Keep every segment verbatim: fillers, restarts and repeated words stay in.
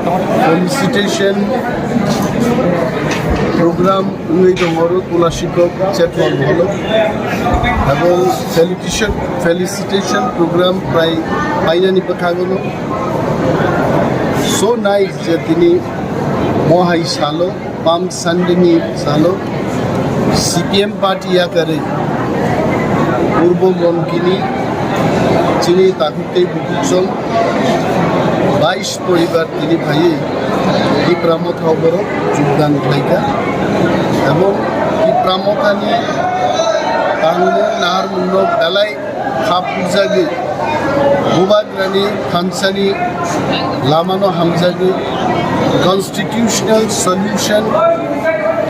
Felicitation program wngwi tongo Tulashikhok Chetwal Hall o. Abo felicitation, felicitation program prai painani bwkhago no. So nice je tini mohai salo, Palm Sunday ni salo C P M party yakarwi Purbo Gonkini chini takhuk tei bukhuk song bais poribar tini phaiwi Tipra Motha o borok jogdan khlaikha. Ebong Tipra Mothani tangmung naharmungno belai kha phuljagwi, Bubagrani thansani lamano hamjagwi constitutional solution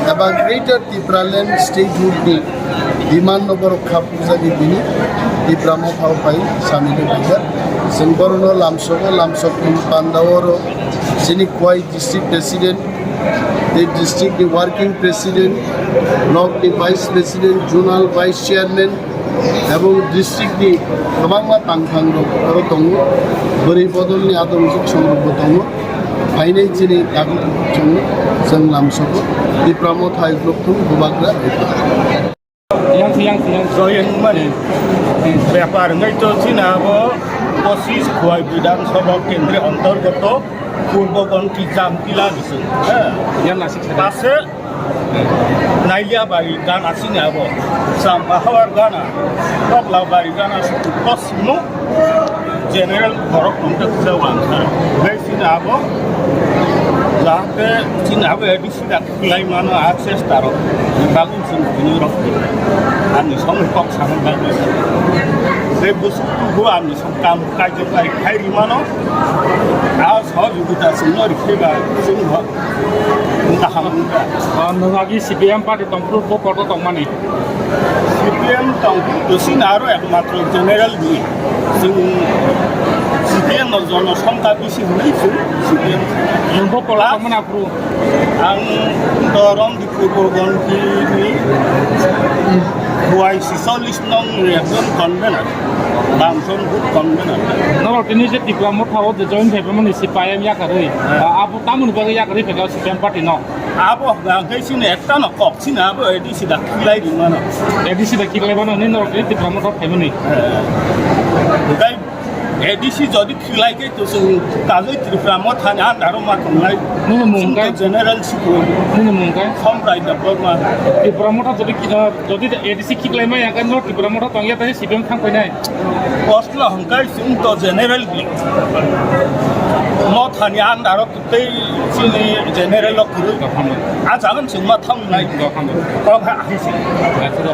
eba Greater Tipraland statehood ni demand no borok kha phuljagwi bini Tipra Motha o pai samino khaijak. Chwng borokno lamsogo, lamsok ni panda oro chini Khowai district president, tei district ni working president, block ni vice president, zonal vice chairman, ebong district ni kwbangma tangthang rok oro tongo, bwrwi bodol ni adong song rok bo tongo, phainai chini dagok chwng, chwng lamsogo, Tipra Motha hai block thung Bubagra. Yang si, yang si, yang si. Joyeng mani bepar ngai to chini abo pochis Khowai Bidhan Sabha kendri antargato Purbo Gonki Jamtila bising. Yang nasik sada. Pase Nailiabari gana sini abo, Sampahawar gana, Toklabari gana suku kosmo general borok tongte kisa wansar. Gai sini abo, jahate sini abo A D C da khilai mano access taro. Bagun sini kini rok ani song kok sangan bai. Gai busuk tu ani song kam kai kai kai mano. A sohojogita sini rikhe ba sini. Kaham wngkha. Ah, nwng agi C P M party tongphuru bo kotor tongmani? C P M tongphuru to sini aro ekmatro general ni. Chwng C P M no jono songkha bisi hwnwi chwng C P M. Nwng bo kotor tongmani aphuru? Ang to Romdi Purbo Gonki ni Y C cholish nong ni ekjon convener. Bangson good convener. Norok tini je Tipra Motha o je join khaimani C P I M yakarwi. Ah, abo tamoni bagwi yakarwi phekha C P M party no? Abo hwnkhe sini ekta no kok sini abo A D C da khilai rimano. A D C da khilai mano ni norok ni Tipra Motha phaimani. Hwnkhe A D C jodi khilai khe to chwng kajoi Tipra Motha ni andaro ma tongnai. Nini mung khe? General sikho. Nini mung khe? Somrai Debbarma. Tipra Motha jodi ki-, jodi A D C khiklai maya khe no Tipra Motha tongya tei C P M thang painai. Postla hwnkhe chwng to general bi. Mothani andaro tei chini general o kwrwi. Dophano. A jagan chwng ma thang nai. Dophano. Kok ha hai se. Dophano.